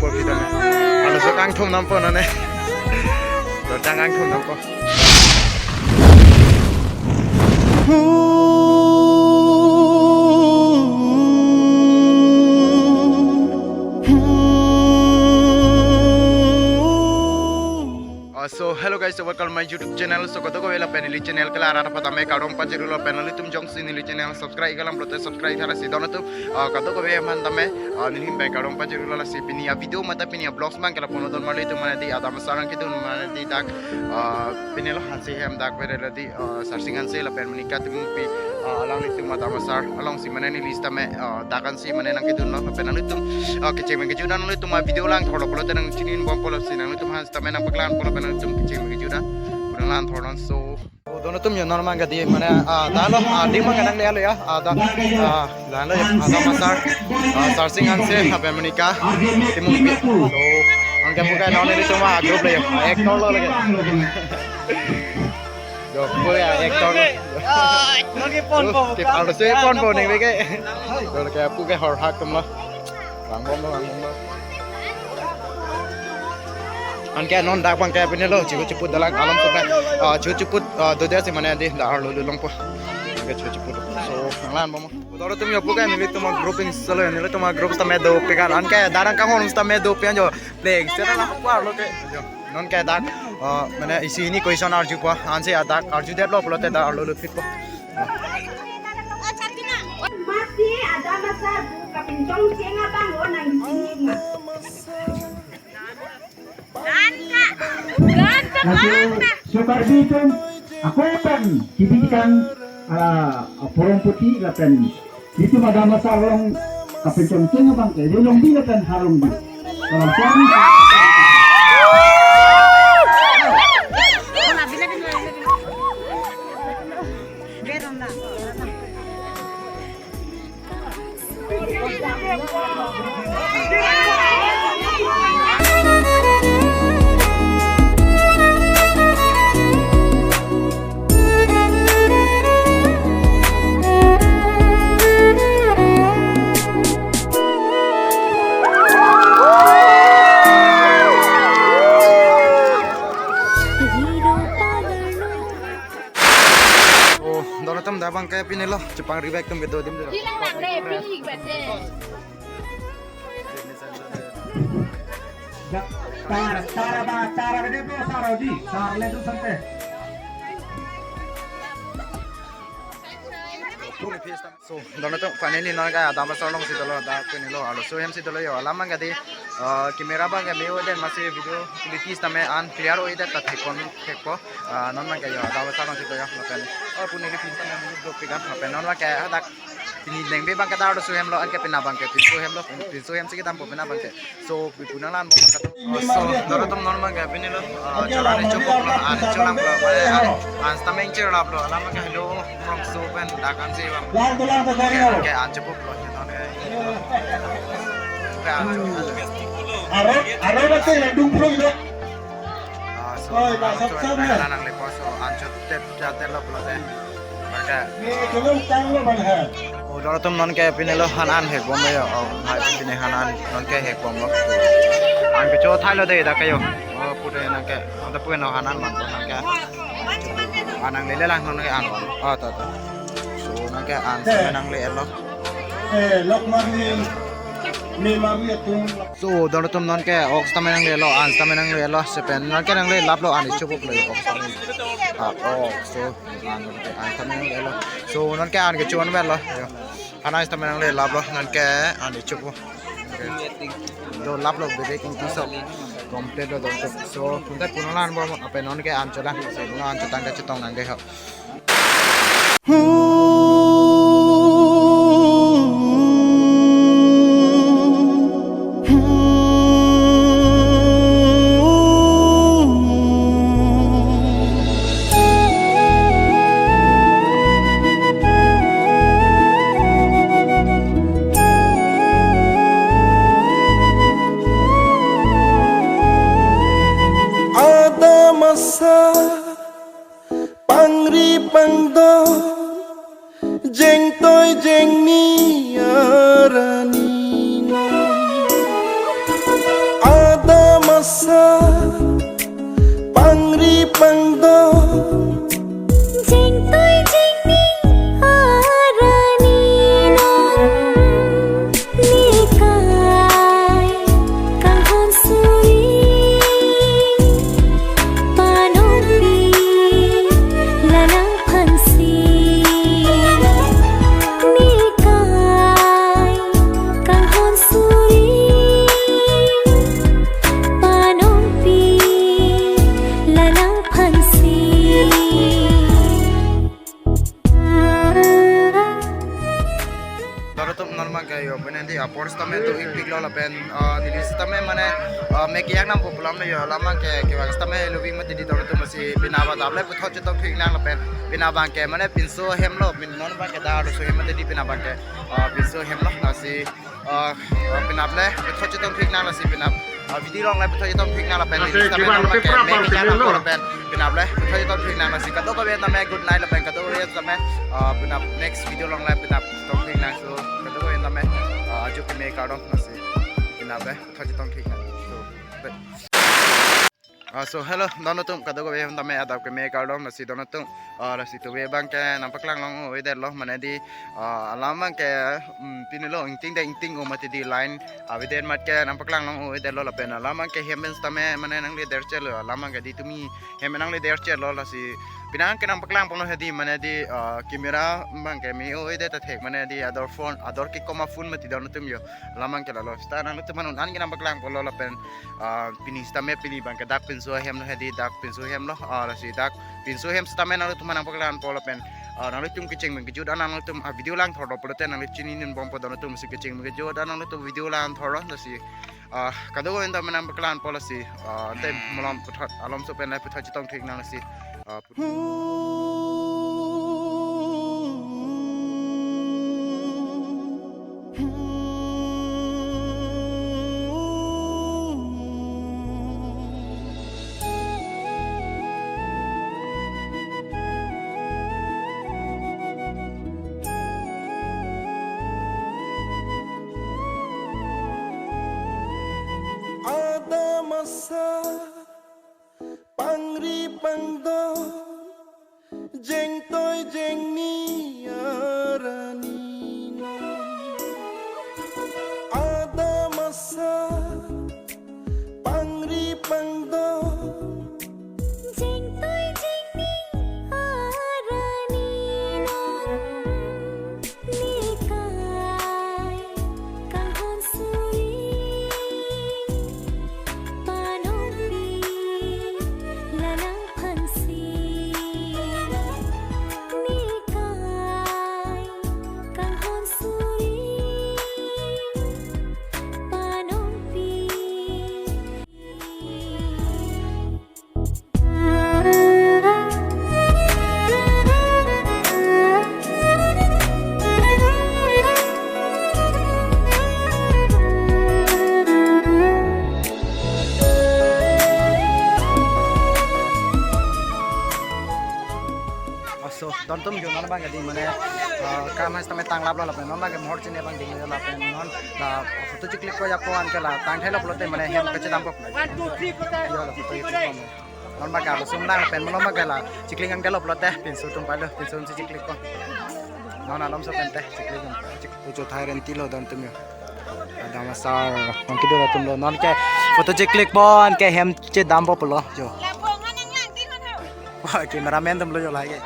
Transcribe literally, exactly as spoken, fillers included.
Por kita ne. Arloso kangthum nampo nane. Dotang kangthum nampo. Uh, so hello guys, so welcome my YouTube channel. So kadokave lapen neli channel ke la arat patame kardom pajirlo, lapen nanglitum jongsi neli channel subscribe kalang pulote subscribe tha lasi don atum, uh, kadokave aphan tame, uh, neli pen kardom pajirlo. Lasi pini a-video mate pini a-vlogs abang ke lapu-an don, marli atum mane di Adam Asar nangkedun mane di dak, uh, pini lo Hanse hem dak pere lo di, uh, Sarsing Hanse lapen Monica Timungpi, uh, alanglitum Adam Asar alongsi mane neli sitame, uh, dak ansi mane nangkedunlo, lapen nanglitum, uh, kecheng pen kejut an nanglitum a-video langthorlo pulote nangchininbompo, lasi nanglitum aphan sitame nangpaklang pulo, lapen nanglitum kecheng pen kejut an kurang langthornon. So, oh, don atum yo, non abang ke di mane, ah, dalo, ah, di abang ke nangle-etlo ya, ah, da, ah, dalo ya, ah, Adam Asar, ah, Sarsing Hanse, lapen Monica Timungpi. So, anke pu ke non nelitum a-group lo ya, ah, actor lo lagi. Yo, pu ke actor lo. Ah, non ke ponpo. Tip arloso ponpo neng beke. Yo, ke pu ke horhak atum lo. Vangbomlo, vangbomlo. Anke non dak abang ke pini lo, chihu chiput dalang alom sitame. Ah, chihu chiput, ah, dode si mane di, dak arlo lulongpo. Anke chihu chiput. So, nanglangbomlo. Doro atum yo pu ke nelitum a-group insolo, nelitum a-group sitame dopik an. Anke darang kanghon sitame dopik an yo. Pleng seta la kuar lo ke. Yo. Non ke dak, ah, mane isi hini question arjupo. Ansi dak arjudetlo pulote dak arlo lutphitpo. Masi Adam Asar bu kapinchong cheng abang o nang sini ma. Laso so Karbi atum ako pen kibitikan, ah, porongputi lapen itum Adam Asar along kapinchong cheng abang ke Longbi lapen Harlongbi. Kalau Oh, don atum dak abang ke pini lo, chepangri bek atum kedo adim dolo. Tar, tar ba, tar ba de po sar odi, sar le tu sante. So, don atum finally non ke Adam Asar alongsi dolo, dak pini lo, arloso hem si dolo yo, alam abang ke di, ah, camera abang ke me-o-edet masi video quality sitame unclear o-edet ta thekpon thekpo, ah, non abang ke yo, Adam Asar alongsi dolo yo, lapen, oh, pu neli pinta nang dopik an, lapen non abang ke dak pini nengbe abang ke dak arloso hem lo, anke pina abang ke pinso hem lo, pinso hem si kedampo pina abang ke. So, pu nanglangbom kato. Oh, so, doro atum non abang ke pini lo, ah, chora ni chopok lo, an cholang lo, mane an, an sitame cherlap lo, alam abang ke helo, mrong so pen dak ansi abang. Lang tulang to kari lo. Ke an chopok lo, non ke. Ke an chopok. Aro, aro na te dung pro ilo. Ah, so, oi, ba, sab, sab hai. Nang nanglepo, so, an chot tet, tet, tet lo pulote. Marka. Ye, kelum tang lo ban hai. Oh, doro atum non ke pini lo han an hekbom lo yo. Oh, hai pini han an non ke hekbom lo. An kecho thai lo de dak ke yo. Oh, pu de nang ke. Anta pu no han an man pu nang ke. An nanglele lang non ke an. Oh, to, to. So, nang ke an sitame nangle-etlo. Eh, lok marli, me marli atum. So, doro atum non ke ok sitame nanglelo, an sitame nanglelo, sepen non ke nanglelaplo, an ichopok lo ok sitame. Ah, ok, so, an, an sitame nanglelo. So, non ke an kecho-an verlo. Yo. An sitame nanglelaplo, non ke an ichopok. Okay. Do laplo bebek ingti so. Complete lo dong so. So, punta pu nanglangbom, lapen non ke an cholang, so, non an chotang ke chotong nangke ho. Adam Asar pangri pangdon, jengtoi jengni arani non. Sa pangri pangdo, jengtoi jengni arani non, nekai kanghon suri, panopi lalang phansi, nekai kanghon suri, panopi lalang phansi. Daratum normal ke yo, benen di apor sitame do ipik lo lapen, ah, neli sitame mane, ah, mek yang nam pupulam lo yo, alam abang ke kevang sitame loving mati di daratum si penap adap le puthot chetong thik nang lapen penap abang ke mane pinso hem lo, pin non abang ke daratum hem mati di penap abang ke, ah, pinso hem lo lasi, ah, ah, penap le puthot chetong thik nang lasi penap, ah, video along le puthot chetong thik nang lapen neli sitame normal ke mek yang nam lapen penap le puthot chetong thik nang lasi kadokave tame good night lapen kadokave tame, ah, penap next video along le penap chetong thik nang, so kadokave tame, ah, ajo keme kardom lasi penap le puthot chetong thik nang. So, ah, so hello, daratum kadokave tame adap keme kardom lasi daratum, ah, lasi tuve abang ke nangpaklang long-o-edet lo mane di, ah, alam abang ke, um, pini lo ingting de ingting o mati di line avedet amat ke nangpaklang long-o-edet lo lapen alam abang ke hem pen sitame mane nangle der chelo, alam abang ke di tumi hem nangle der chelo lasi penang ke nangpaklang pon lo hedi mane di, ah, camera abang ke me-o-edet ta thek mane di ador phone ador kekoma phone mati daratum yo. Alam abang ke lalo sita nangtum aphan un-an ke nangpaklang pon lo lapen, ah, pini sitame pini abang ke dak pinso hem lo hedi dak pinso hem lo, ah, lasi dak pinso hem sitame nangtum aphan nangpaklang pon lo lapen, ah, nangtum kecheng pen kejut an nangtum, ah, video lang thor lo pulote nangli chini nin bompo daratum si kecheng pen kejut an nangtum video lang thor lo lasi, ah, kadokave tame nangpaklang pon lo lasi, ah, te malom puthot alom so pen le puthot chetong thik nang lasi, ah, Adam asa pangri pangdo, jengtoi jengni arani non. Adam asa pangri pangdo, jengtoi jengni arani non. Nekai kanghon suri, panopi lalang phansi. Nekai kanghon suri, panopi. Aso, daratum jo non abang ke di mane, eh, kam has tame tanglap lo lapen non abang ke mohor chini abang ding lo lapen non la photo chiklik ko ya ko an ke la tangthe lo pulote mane hem kachedam ko. One, two, three, four. Yo la photo chiklik ko. Non abang ke arlo sum dang lapen non abang ke la chiklik an ke lo pulote pinso atum palo pinso atum si chiklik ko. Non alom so pen te chiklik ko. Chik-, ujo thai renti lo daratum yo. Adam asar, non kedo atum lo non ke photo chiklik pon ke hem chedam po pulo jo. Wah, cameraman atum lo jo lagi.